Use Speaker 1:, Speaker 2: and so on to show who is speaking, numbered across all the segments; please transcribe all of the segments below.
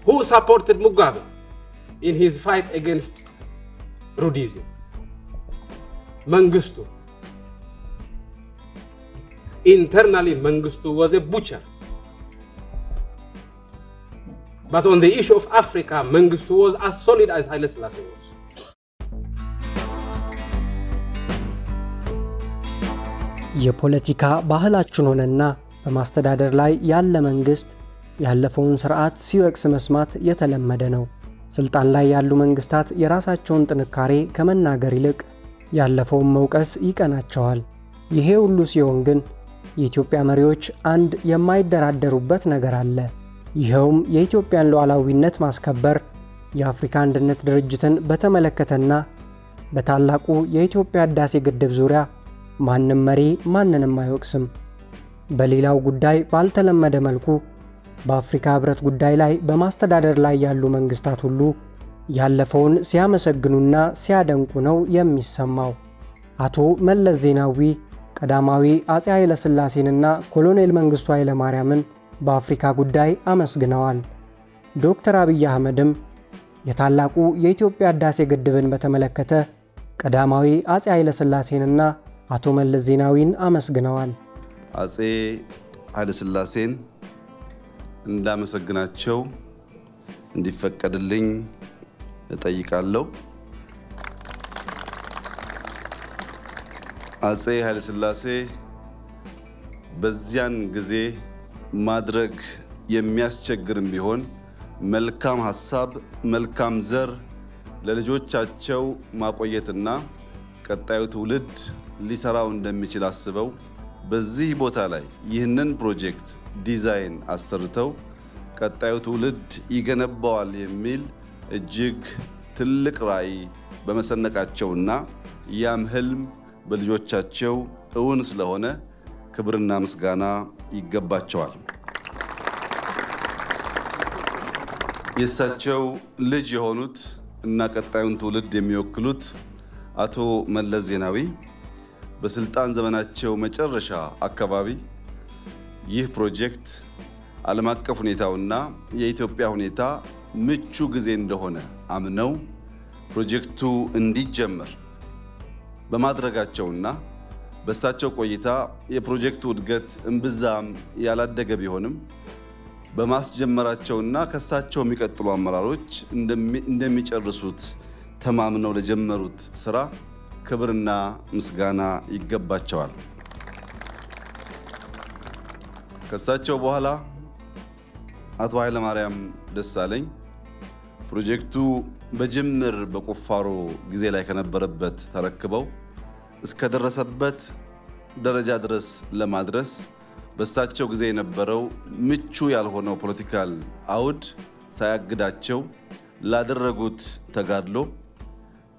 Speaker 1: Who supported Mugabe in his fight against Rhodesia? Mengistu. Internally, Mengistu was a butcher. But on the issue of Africa, Mengistu was as solid as Haile Selassie was.
Speaker 2: የፖለቲካ ባህላችን ሆነና በማስተዳደር ላይ ያለ መንግስት ያለፈውን ስርዓት ሲወቅስ መስማት የተለመደ ነው። ስልጣን ላይ ያሉ መንግስታት የራሳቸውን ጥንካሬ ከመናገር ይልቅ ያለፈውን መውቀስ ይቀናቸዋል። ይሄ ሁሉ ሲሆን ግን የኢትዮጵያ መሪዎች አንድ የማይደራደሩበት ነገር አለ። ይኸውም የኢትዮጵያን ሉዓላዊነት ማስከበር፣ የአፍሪካ አንድነት ድርጅትን በተመለከተና በታላቁ የኢትዮጵያ ህዳሴ ግድብ ዙሪያ ማንም መሪ ማንንም አይወቅስም። በሌላው ጉዳይ ባልተለመደ መልኩ በአፍሪካ ህብረት ጉዳይ ላይ በማስተዳደር ላይ ያሉ መንግስታት ሁሉ ያለፈውን ሲያመሰግኑና ሲያደንቁ ነው የሚሰማው። አቶ መለስ ዜናዊ ቀዳማዊ አፄ ኃይለ ሥላሴንና ኮሎኔል መንግሥቱ ኃይለ ማርያምን በአፍሪካ ጉዳይ አመስግነዋል። ዶክተር አብይ አህመድም የታላቁ የኢትዮጵያ ህዳሴ ግድብን በተመለከተ ቀዳማዊ አፄ ኃይለ ሥላሴንና አቶ መለስ ዜናዊን አመስግነዋል።
Speaker 3: አፄ ኃይለ ሥላሴን እንዳመሰግናቸው እንዲፈቀድልኝ እጠይቃለሁ። አፄ ኃይለ ሥላሴ በዚያን ጊዜ ማድረግ የሚያስቸግርም ቢሆን መልካም ሀሳብ፣ መልካም ዘር ለልጆቻቸው ማቆየትና ቀጣዩ ትውልድ ሊሰራው እንደሚችል አስበው በዚህ ቦታ ላይ ይህንን ፕሮጀክት ዲዛይን አሰርተው ቀጣዩ ትውልድ ይገነባዋል የሚል እጅግ ትልቅ ራዕይ በመሰነቃቸውና ያም ህልም በልጆቻቸው እውን ስለሆነ ክብርና ምስጋና ይገባቸዋል። የእሳቸው ልጅ የሆኑት እና ቀጣዩን ትውልድ የሚወክሉት አቶ መለስ ዜናዊ በስልጣን ዘመናቸው መጨረሻ አካባቢ ይህ ፕሮጀክት ዓለም አቀፍ ሁኔታውና የኢትዮጵያ ሁኔታ ምቹ ጊዜ እንደሆነ አምነው ፕሮጀክቱ እንዲጀመር በማድረጋቸውና በእሳቸው ቆይታ የፕሮጀክቱ እድገት እምብዛም ያላደገ ቢሆንም በማስጀመራቸውና ከእሳቸው የሚቀጥሉ አመራሮች እንደሚጨርሱት ተማምነው ለጀመሩት ስራ ክብርና ምስጋና ይገባቸዋል። ከእሳቸው በኋላ አቶ ኃይለማርያም ደሳለኝ ፕሮጀክቱ በጅምር በቁፋሮ ጊዜ ላይ ከነበረበት ተረክበው እስከደረሰበት ደረጃ ድረስ ለማድረስ በእሳቸው ጊዜ የነበረው ምቹ ያልሆነው political አውድ ሳያግዳቸው ላደረጉት ተጋድሎ፣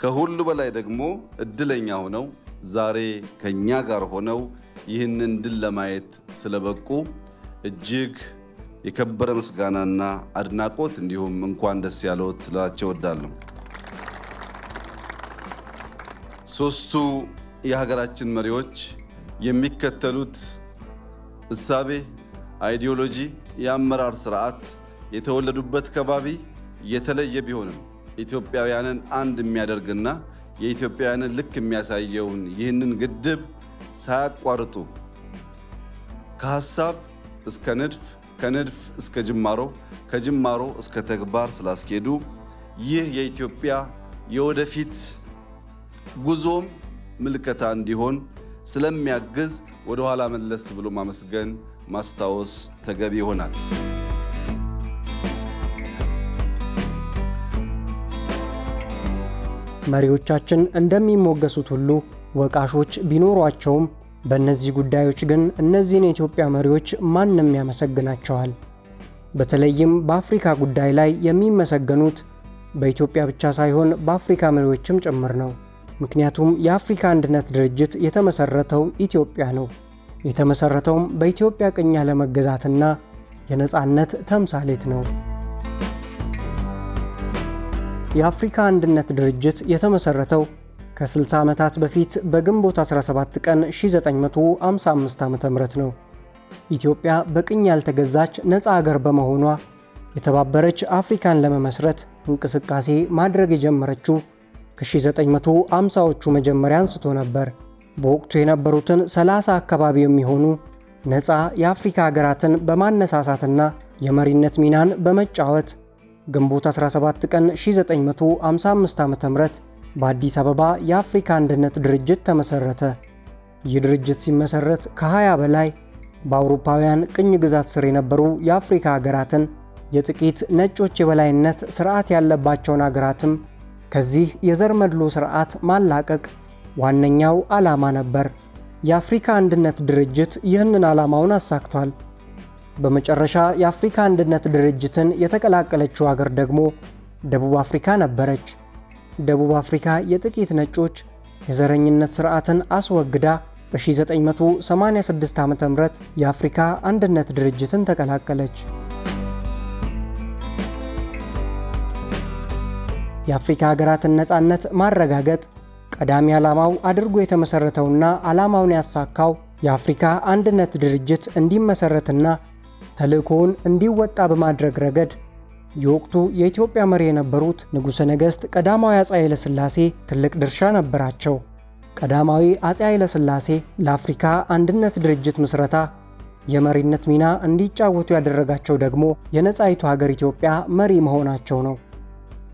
Speaker 3: ከሁሉ በላይ ደግሞ እድለኛ ሆነው ዛሬ ከኛ ጋር ሆነው ይህንን ድል ለማየት ስለበቁ እጅግ የከበረ ምስጋናና አድናቆት እንዲሁም እንኳን ደስ ያለዎት ልላቸው እወዳለሁ። ሶስቱ የሀገራችን መሪዎች የሚከተሉት እሳቤ፣ ideology፣ የአመራር ስርዓት፣ የተወለዱበት ከባቢ የተለየ ቢሆንም ኢትዮጵያውያንን አንድ የሚያደርግና የኢትዮጵያውያንን ልክ የሚያሳየውን ይህንን ግድብ ሳያቋርጡ ከሀሳብ እስከ ንድፍ፣ ከንድፍ እስከ ጅማሮ፣ ከጅማሮ እስከ ተግባር ስላስኬዱ ይህ የኢትዮጵያ የወደፊት ጉዞም ምልከታ እንዲሆን ስለሚያግዝ ወደ ኋላ መለስ ብሎ ማመስገን፣ ማስታወስ ተገቢ ይሆናል።
Speaker 2: መሪዎቻችን እንደሚሞገሱት ሁሉ ወቃሾች ቢኖሯቸውም በእነዚህ ጉዳዮች ግን እነዚህን የኢትዮጵያ መሪዎች ማንም ያመሰግናቸዋል። በተለይም በአፍሪካ ጉዳይ ላይ የሚመሰገኑት በኢትዮጵያ ብቻ ሳይሆን በአፍሪካ መሪዎችም ጭምር ነው። ምክንያቱም የአፍሪካ አንድነት ድርጅት የተመሰረተው ኢትዮጵያ ነው። የተመሰረተውም በኢትዮጵያ ቅኝ ያለመገዛትና የነፃነት ተምሳሌት ነው። የአፍሪካ አንድነት ድርጅት የተመሰረተው ከ60 ዓመታት በፊት በግንቦት 17 ቀን 1955 ዓ.ም ነው። ኢትዮጵያ በቅኝ ያልተገዛች ነፃ አገር በመሆኗ የተባበረች አፍሪካን ለመመስረት እንቅስቃሴ ማድረግ የጀመረችው ከ1950ዎቹ መጀመሪያ አንስቶ ነበር። በወቅቱ የነበሩትን 30 አካባቢ የሚሆኑ ነፃ የአፍሪካ ሀገራትን በማነሳሳትና የመሪነት ሚናን በመጫወት ግንቦት 17 ቀን 1955 ዓ.ም በአዲስ አበባ የአፍሪካ አንድነት ድርጅት ተመሰረተ። ይህ ድርጅት ሲመሰረት ከ20 በላይ በአውሮፓውያን ቅኝ ግዛት ስር የነበሩ የአፍሪካ ሀገራትን፣ የጥቂት ነጮች የበላይነት ስርዓት ያለባቸውን ሀገራትም ከዚህ የዘር መድሎ ስርዓት ማላቀቅ ዋነኛው ዓላማ ነበር። የአፍሪካ አንድነት ድርጅት ይህንን ዓላማውን አሳክቷል። በመጨረሻ የአፍሪካ አንድነት ድርጅትን የተቀላቀለችው ሀገር ደግሞ ደቡብ አፍሪካ ነበረች። ደቡብ አፍሪካ የጥቂት ነጮች የዘረኝነት ስርዓትን አስወግዳ በ1986 ዓ.ም የአፍሪካ አንድነት ድርጅትን ተቀላቀለች። የአፍሪካ ሀገራትን ነፃነት ማረጋገጥ ቀዳሚ ዓላማው አድርጎ የተመሰረተውና ዓላማውን ያሳካው የአፍሪካ አንድነት ድርጅት እንዲመሰረትና ተልእኮውን እንዲወጣ በማድረግ ረገድ የወቅቱ የኢትዮጵያ መሪ የነበሩት ንጉሠ ነገሥት ቀዳማዊ አፄ ኃይለ ሥላሴ ትልቅ ድርሻ ነበራቸው። ቀዳማዊ አፄ ኃይለ ሥላሴ ለአፍሪካ አንድነት ድርጅት ምስረታ የመሪነት ሚና እንዲጫወቱ ያደረጋቸው ደግሞ የነፃይቱ ሀገር ኢትዮጵያ መሪ መሆናቸው ነው።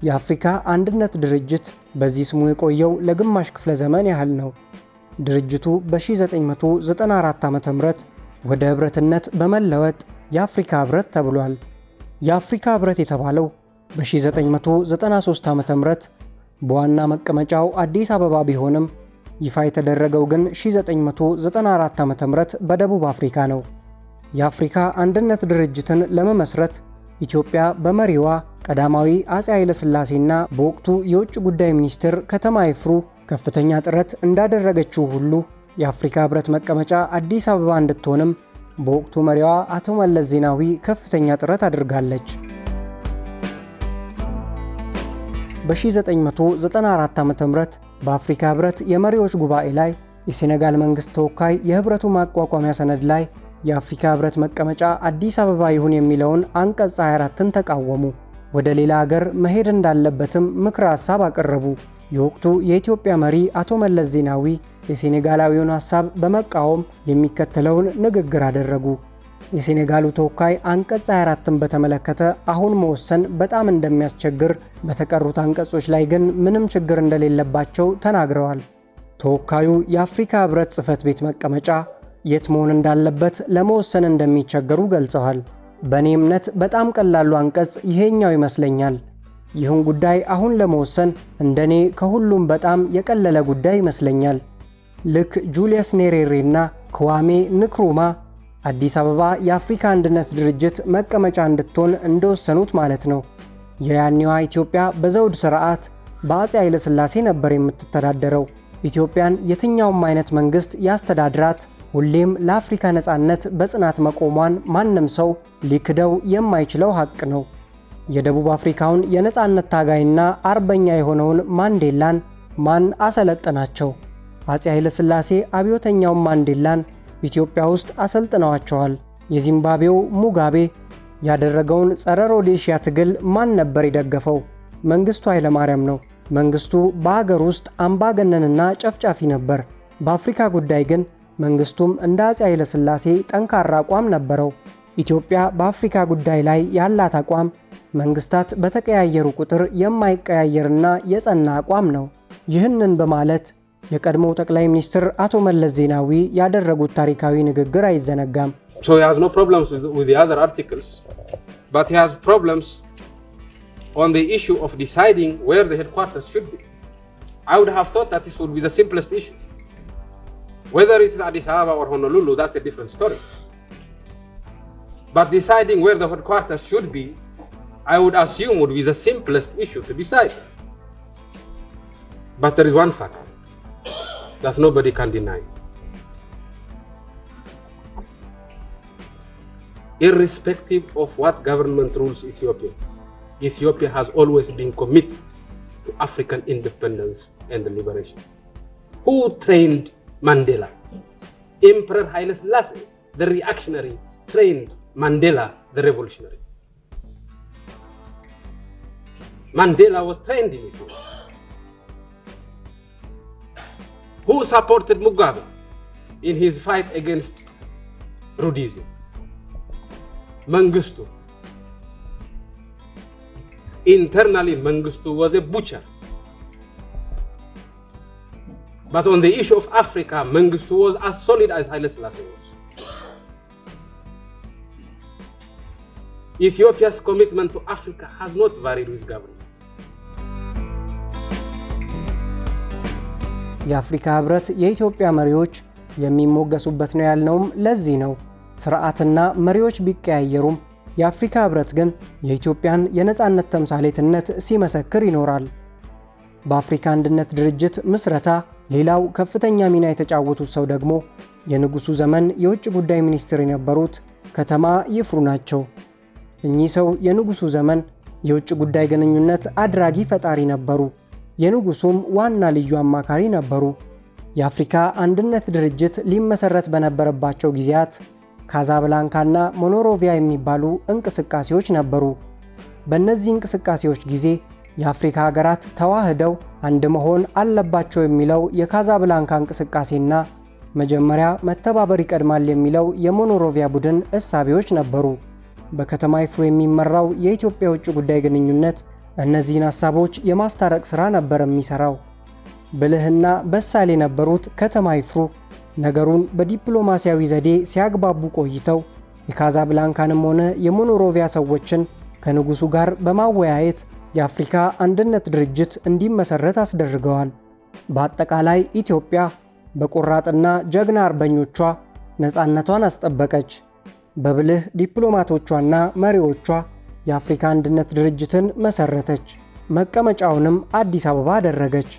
Speaker 2: የአፍሪካ አንድነት ድርጅት በዚህ ስሙ የቆየው ለግማሽ ክፍለ ዘመን ያህል ነው። ድርጅቱ በ1994 ዓ.ም ወደ ኅብረትነት በመለወጥ የአፍሪካ ኅብረት ተብሏል። የአፍሪካ ኅብረት የተባለው በ1993 ዓ.ም በዋና መቀመጫው አዲስ አበባ ቢሆንም ይፋ የተደረገው ግን 1994 ዓ.ም በደቡብ አፍሪካ ነው። የአፍሪካ አንድነት ድርጅትን ለመመስረት ኢትዮጵያ በመሪዋ ቀዳማዊ አፄ ኃይለ ሥላሴና በወቅቱ የውጭ ጉዳይ ሚኒስትር ከተማ ይፍሩ ከፍተኛ ጥረት እንዳደረገችው ሁሉ የአፍሪካ ኅብረት መቀመጫ አዲስ አበባ እንድትሆንም በወቅቱ መሪዋ አቶ መለስ ዜናዊ ከፍተኛ ጥረት አድርጋለች። በ1994 ዓ.ም በአፍሪካ ኅብረት የመሪዎች ጉባኤ ላይ የሴኔጋል መንግሥት ተወካይ የኅብረቱ ማቋቋሚያ ሰነድ ላይ የአፍሪካ ኅብረት መቀመጫ አዲስ አበባ ይሁን የሚለውን አንቀጽ 24ን ተቃወሙ። ወደ ሌላ አገር መሄድ እንዳለበትም ምክረ ሐሳብ አቀረቡ። የወቅቱ የኢትዮጵያ መሪ አቶ መለስ ዜናዊ የሴኔጋላዊውን ሐሳብ በመቃወም የሚከተለውን ንግግር አደረጉ። የሴኔጋሉ ተወካይ አንቀጽ 24ን በተመለከተ አሁን መወሰን በጣም እንደሚያስቸግር፣ በተቀሩት አንቀጾች ላይ ግን ምንም ችግር እንደሌለባቸው ተናግረዋል። ተወካዩ የአፍሪካ ኅብረት ጽሕፈት ቤት መቀመጫ የት መሆን እንዳለበት ለመወሰን እንደሚቸገሩ ገልጸዋል። በእኔ እምነት በጣም ቀላሉ አንቀጽ ይሄኛው ይመስለኛል። ይህን ጉዳይ አሁን ለመወሰን እንደኔ ከሁሉም በጣም የቀለለ ጉዳይ ይመስለኛል። ልክ ጁልየስ ኔሬሬና ክዋሜ ንክሩማ አዲስ አበባ የአፍሪካ አንድነት ድርጅት መቀመጫ እንድትሆን እንደወሰኑት ማለት ነው። የያኔዋ ኢትዮጵያ በዘውድ ሥርዓት በአፄ ኃይለ ሥላሴ ነበር የምትተዳደረው። ኢትዮጵያን የትኛውም አይነት መንግሥት ያስተዳድራት ሁሌም ለአፍሪካ ነፃነት በጽናት መቆሟን ማንም ሰው ሊክደው የማይችለው ሐቅ ነው። የደቡብ አፍሪካውን የነፃነት ታጋይና አርበኛ የሆነውን ማንዴላን ማን አሰለጠናቸው? አፄ ኃይለ ሥላሴ አብዮተኛውን ማንዴላን ኢትዮጵያ ውስጥ አሰልጥነዋቸዋል። የዚምባብዌው ሙጋቤ ያደረገውን ጸረ ሮዴሽያ ትግል ማን ነበር የደገፈው? መንግስቱ ኃይለማርያም ነው። መንግስቱ በአገር ውስጥ አምባገነንና ጨፍጫፊ ነበር። በአፍሪካ ጉዳይ ግን መንግስቱም እንደ አፄ ኃይለ ሥላሴ ጠንካራ አቋም ነበረው። ኢትዮጵያ በአፍሪካ ጉዳይ ላይ ያላት አቋም መንግስታት በተቀያየሩ ቁጥር የማይቀያየርና የጸና አቋም ነው። ይህንን በማለት የቀድሞው ጠቅላይ ሚኒስትር አቶ መለስ ዜናዊ ያደረጉት ታሪካዊ ንግግር አይዘነጋም።
Speaker 1: So he has no problems with the other articles, but he has problems on the issue of deciding where the headquarters should be. I would have thought that this would be the simplest issue. Whether it is Addis Ababa or Honolulu, that's a different story. But deciding where the headquarters should be, I would assume would be the simplest issue to decide. But there is one fact that nobody can deny. Irrespective of what government rules Ethiopia, Ethiopia has always been committed to African independence and liberation. Who trained Mandela? Emperor Haile Selassie, the reactionary, trained Mandela, the revolutionary. Mandela was trained in Ethiopia. Who supported Mugabe in his fight against Rhodesia? Mengistu. Internally, Mengistu was a butcher. But on the issue of Africa, Mengistu was as solid as Haile Selassie was. Ethiopia's commitment to Africa has not varied with governments.
Speaker 2: የአፍሪካ ህብረት የኢትዮጵያ መሪዎች የሚሞገሱበት ነው ያልነውም ለዚህ ነው። ስርዓትና መሪዎች ቢቀያየሩም የአፍሪካ ህብረት ግን የኢትዮጵያን የነጻነት ተምሳሌትነት ሲመሰክር ይኖራል። በአፍሪካ አንድነት ድርጅት ምስረታ ሌላው ከፍተኛ ሚና የተጫወቱት ሰው ደግሞ የንጉሱ ዘመን የውጭ ጉዳይ ሚኒስትር የነበሩት ከተማ ይፍሩ ናቸው። እኚህ ሰው የንጉሱ ዘመን የውጭ ጉዳይ ግንኙነት አድራጊ ፈጣሪ ነበሩ። የንጉሱም ዋና ልዩ አማካሪ ነበሩ። የአፍሪካ አንድነት ድርጅት ሊመሰረት በነበረባቸው ጊዜያት ካዛብላንካና ሞኖሮቪያ የሚባሉ እንቅስቃሴዎች ነበሩ። በእነዚህ እንቅስቃሴዎች ጊዜ የአፍሪካ ሀገራት ተዋህደው አንድ መሆን አለባቸው የሚለው የካዛብላንካ እንቅስቃሴና መጀመሪያ መተባበር ይቀድማል የሚለው የሞኖሮቪያ ቡድን እሳቤዎች ነበሩ። በከተማ ይፍሩ የሚመራው የኢትዮጵያ የውጭ ጉዳይ ግንኙነት እነዚህን ሀሳቦች የማስታረቅ ሥራ ነበር የሚሠራው። ብልህና በሳል የነበሩት ከተማ ይፍሩ ነገሩን በዲፕሎማሲያዊ ዘዴ ሲያግባቡ ቆይተው የካዛብላንካንም ሆነ የሞኖሮቪያ ሰዎችን ከንጉሱ ጋር በማወያየት የአፍሪካ አንድነት ድርጅት እንዲመሰረት አስደርገዋል። በአጠቃላይ ኢትዮጵያ በቆራጥና ጀግና አርበኞቿ ነፃነቷን አስጠበቀች። በብልህ ዲፕሎማቶቿና መሪዎቿ የአፍሪካ አንድነት ድርጅትን መሰረተች። መቀመጫውንም አዲስ አበባ አደረገች።